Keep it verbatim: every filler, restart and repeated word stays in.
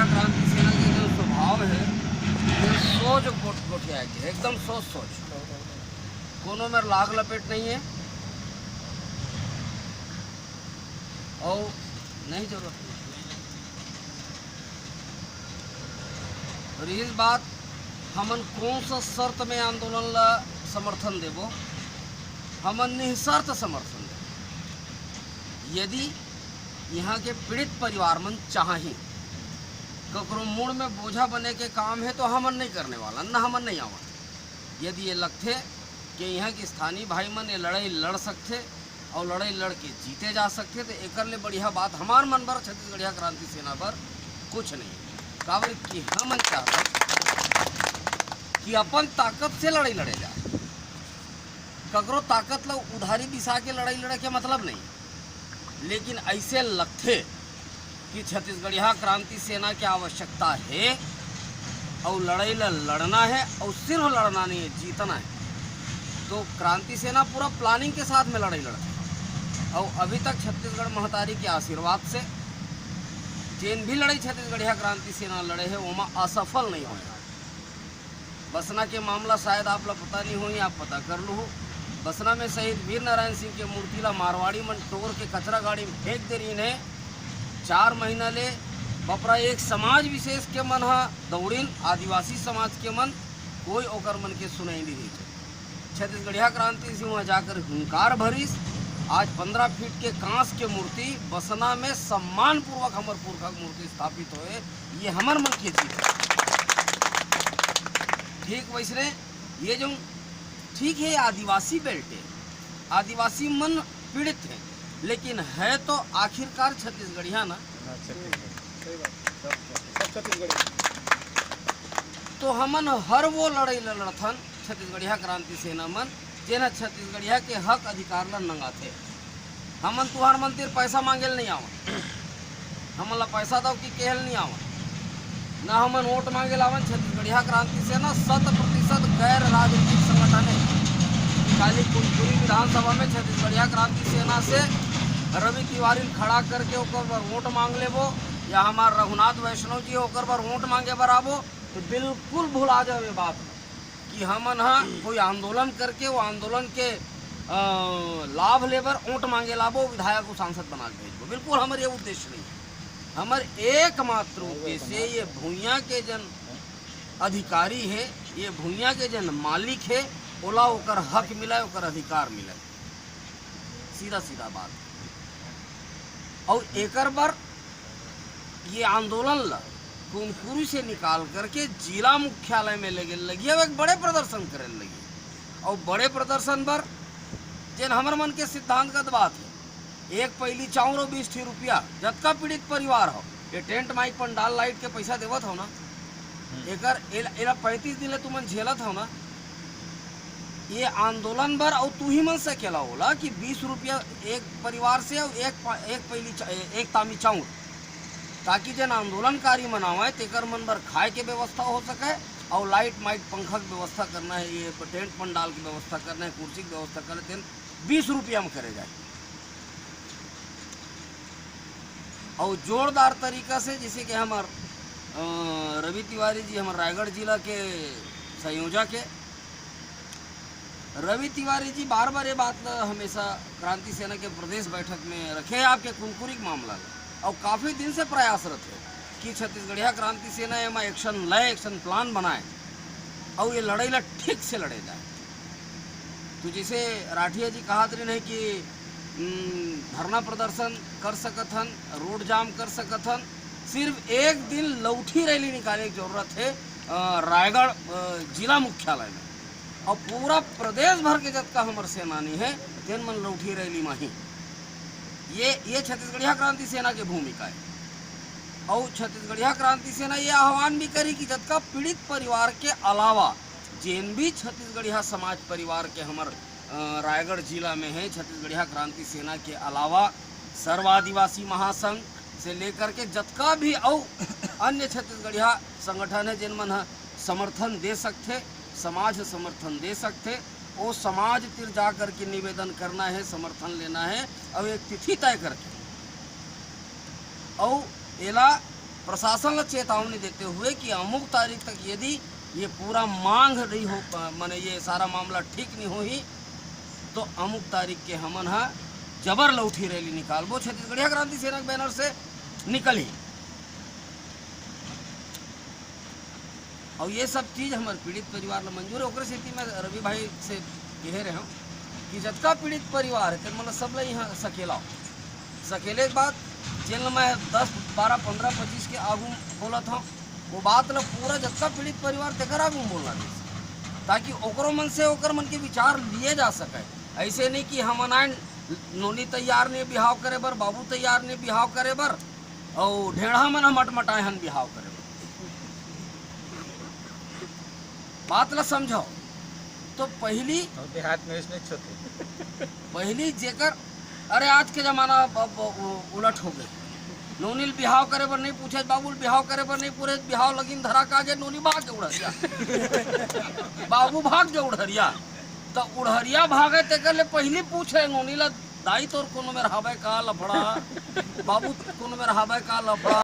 क्रांति सेना के जो स्वभाव है, ये सोच गोट-, गोठिया के है, एकदम सोच सोच। कोनो में लाग लपेट नहीं है और नहीं जरूरत नहीं। और इस बात, हमन कौन सा शर्त में आंदोलन ला समर्थन देबो? हमन निःशर्त समर्थन देबो। यदि यहाँ के पीड़ित परिवार मन चाही, ककरो मुड़ में बोझा बने के काम है, तो हमन नहीं करने वाला, न हमन नहीं आवन। यदि ये लगथे कि यहाँ के स्थानीय भाई मन ये लड़ाई लड़ सकथे और लड़ाई लड़ के जीते जा सकथे, तो एकर ले बढ़िया बात हमार मन बर, छत्तीसगढ़िया क्रांति सेना बर कुछ नहीं। काबर कि हमन चाहथन कि अपन ताकत से लड़ाई लड़े जाए। ककरो ताकत ला उधारी बिसा के लड़ाई लड़े के मतलब नहीं, लेकिन ऐसे लगथे कि छत्तीसगढ़िया क्रांति सेना के आवश्यकता है और लड़ाई ला लड़ना है और सिर्फ लड़ना नहीं है, जीतना है। तो क्रांति सेना पूरा प्लानिंग के साथ में लड़ाई लड़थे और अभी तक छत्तीसगढ़ महतारी के आशीर्वाद से जेन भी लड़ाई छत्तीसगढ़िया क्रांति सेना लड़े है, ओमा असफल नहीं होए। बसना के मामला शायद आप ला पता नहीं होही, आप पता कर लूहू। बसना में शहीद वीर नारायण सिंह के मूर्ति ला मारवाड़ी मन टोर के कचरा गाड़ी में फेंक दे रहीन है। चार महीना ले बपरा एक समाज विशेष के मन ह दौड़िन, आदिवासी समाज के मन, कोई ओकर मन के सुनाई नहीं देथे। छत्तीसगढ़िया क्रांति से वहाँ जाकर हुंकार भरिस। आज पन्द्रह फीट के कांस के मूर्ति बसना में सम्मान पूर्वक हमर पुरखा के मूर्ति स्थापित होए, ये हमर मन के जीत है। ठीक वैसने ये जो, ठीक है, आदिवासी बेल्ट है, आदिवासी मन पीड़ित है, लेकिन है तो आखिरकार छत्तीसगढ़िया ना। हाँ, छत्तीसगढ़। सही बात। सब, सब छत्तीसगढ़ी। तो हमन हर वो लड़ाई ल लड़थन, छत्तीसगढ़िया क्रांति सेना मन, जेन ह छत्तीसगढ़िया के हक अधिकार ल नंगाथे। हमन तुहार मन तीर पैसा मांगे ल नहीं आवन, हमन ला पैसा दव कि केहे ल नहीं आवन, न हमन वोट मांगे ल आवन। छत्तीसगढ़िया क्रांति सेना शत प्रतिशत गैर राजनीतिक संगठन है। काली कुनकुरी विधानसभा में छत्तीसगढ़िया क्रांति सेना से रवि तिवारी ल खड़ा करके ओकर बर वोट मांग लेबो, या हमार रघुनाथ वैष्णव जी ओकर बर वोट मांगे बर आबो, तो बिल्कुल भुला जाओ ये बात ल कि हमन ह कोई आंदोलन करके वो आंदोलन के, अ, लाभ लेबर वोट मांगे लाबो, विधायक को सांसद बना के भेजबो। बिल्कुल हमर ये उद्देश्य नहीं है। हमर एकमात्र उद्देश्य ये भुइयां के जन अधिकारी है, ये भुइयां के जन मालिक है, ओला ओकर हक मिले, ओकर अधिकार मिले। सीधा सीधा बात। और एकर बर ये आंदोलन ला कुनकुरी से निकाल करके जिला मुख्यालय में लेगे लगी, अब एक बड़े प्रदर्शन करे लगी। और बड़े प्रदर्शन बर जेन हमर मन के सिद्धांतगत बात है, एक पैली चाउर और बीस ठी रुपया, जतका पीड़ित परिवार हो, ये टेंट माइक पंडाल लाइट के पैसा देवत हो ना, हम्म। एकर एला, एला पैंतीस दिन ले तुमन झेलत हो ना, ये आंदोलन बर, और तू ही मन से केला होला कि बीस रुपया एक परिवार से और एक पा-, एक पैली चा-, एक तामी चाउर, ताकि जन आंदोलनकारी मन आवय, तेकर मन बर खाए के व्यवस्था हो सके, और लाइट माइक पंखा के व्यवस्था करना है, ये टेंट पंडाल की व्यवस्था करना है, कुर्सी की व्यवस्था करना है, तेन बीस रुपया में करे जाए। और जोरदार तरीका से, जैसे कि हमर, अ, रवि तिवारी जी, हमर रायगढ़ जिला के संयोजक है, रवि तिवारी जी बार बार ये बात ल हमेशा क्रांति सेना के प्रदेश बैठक में रखे, आपके कुनकुरी के मामला ल, और काफ़ी दिन से प्रयास रखे कि छत्तीसगढ़िया क्रांति सेना एमा एक्शन ले, एक्शन प्लान बनाए और ये लड़ाई ला ठीक से लड़े जाए। तो जैसे राठिया जी कहत रहे हैं कि, हम्म, धरना प्रदर्शन कर सकत हन, रोड जाम कर सकत हन, सिर्फ एक दिन लौठी रैली निकाले के जरूरत है, अ, रायगढ़, अ, जिला मुख्यालय में। और पूरा प्रदेश भर के जतका हमर सेनानी है, तेन मन लौठी रैली में ही। ये, ये छत्तीसगढ़िया क्रांति सेना के भूमिका है। और छत्तीसगढ़िया क्रांति सेना ये आह्वान भी करी कि जतका पीड़ित परिवार के अलावा जेन भी छत्तीसगढ़िया समाज परिवार के हमर, अ, रायगढ़ जिला में है, छत्तीसगढ़िया क्रांति सेना के अलावा सर्व आदिवासी महासंघ से लेकर के जतका भी अउ अन्य छत्तीसगढ़िया संगठन है, जेन मन ह समर्थन दे सकथे, समाज ह समर्थन दे सकथे, ओ समाज तिर जा करके निवेदन करना है, समर्थन लेना है और एक तिथि तय करके, और एला प्रशासन ला चेतावनी देते हुए कि अमुक तारीख तक यदि ये पूरा मांग नहीं हो, माने ये सारा मामला ठीक नहीं होही, तो अमुक तारीख के हमन ह जबर लौठी रैली निकालबो, छत्तीसगढ़िया क्रांति सेना के बैनर से निकलही। और ये सब चीज हमर पीड़ित परिवार ला मंजूर है। ओकरे सेती मैं रवि भाई से कहे रहे हूँ कि जतका पीड़ित परिवार है, तेन मन ला सब ला यहाँ सकेलाओ। सकेले के बाद जेन ला मैं दस, बारह, पन्द्रह, पच्चीस के आगू बोलत हूँ, वो बात ला पूरा जतका पीड़ित परिवार तेकर आगू में बोलना चाहिए, ताकि ओकरो मन से ओकर मन के विचार लिए जा सके। ऐसे नहीं कि हमन आए नोनी तैयार नहीं बिहाव करे बर, बाबू तैयार नहीं बिहाव करे बर, अउ ढेढ़ा मन ह मटमटाए हन बिहाव करे बर। बात ला समझो। तो पहली और देहात में इसने छोटे पहली जेकर, अरे आज के जमाना अब, अब उ-, उलट हो गए। नोनी ल बिहाव करे बर नहीं पूछे, बाबू ल बिहाव करे बर नहीं पूछे, बिहाव लगिन धरा का जे नोनी भाग के उड़हरिया। बाबू भाग के उड़हरिया। तो उड़हरिया भागे तेकर ले पहली पूछे नोनी ला, दाई तोर कोनो में रहबे का लफड़ा, बाबू कोनो में रहबे का लफड़ा।